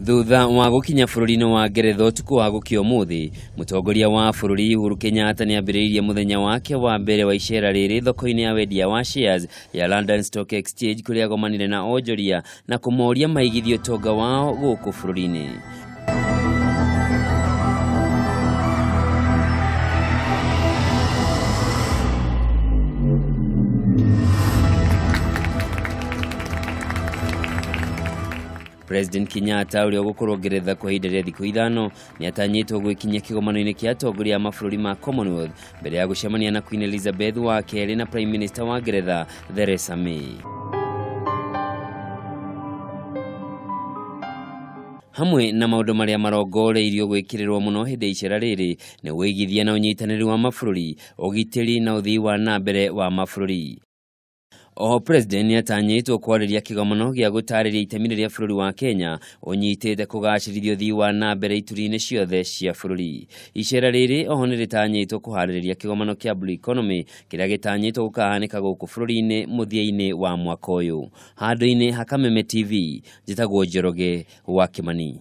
Thutha wa gũkinya bũrũri-inĩ wa Ngeretha ũtukũ wa gũkĩa ũmũthĩ, mũtongoria wa bũrũri Uhuru Kenyatta nĩambĩrĩirie mũthenya wake wa mbere wa icera rĩrĩ thoko-inĩ ya wendia wa shares ya London Stock Exchange, kũrĩa agomanire na onjoria na kũmoria maigithie ũtonga wao gũkũ bũrũri-inĩ. President Kenyatta, ũrĩa ũgũkorwo Ngeretha kwa ihinda rĩa thikũ 5, nĩatanyĩtwo gwĩkinyia kĩgomano-inĩ kĩa atongoria a mabũrũri ma Commonwealth mbere ya gũcemania na Queen Elizabeth wa kerĩ na Prime Minister wa Ngeretha Theresa May. Hamwe na maũndũ marĩa marongoreirio gwĩkĩrĩrwo mũno hĩndĩ ya icera rĩrĩ nĩ ũigithia na ũnyitanĩri wa mabũrũri, ũgitĩri na ũthii wa na mbere wa mabũrũri. Oho President nĩatanyĩtwo kwarĩria kĩgomano gĩa gũtarĩria itemi rĩrĩa bũrũri wa Kenya ũnyitĩte kũgacĩrithia ũthii wa na mbere ituri-inĩ ciothe cia bũrũri. Icera rĩrĩ oho nĩrĩtanyĩtwo kũharĩrĩria kĩgomano kĩa Blue Economy kĩrĩa gĩtanyĩtwo gũkahanĩka gũkũ bũrũri-inĩ mũthia-inĩ wa mwaka ũyũ. Handũ-inĩ ha Kameme TV, njĩtagwo Njoroge wa Kĩmani.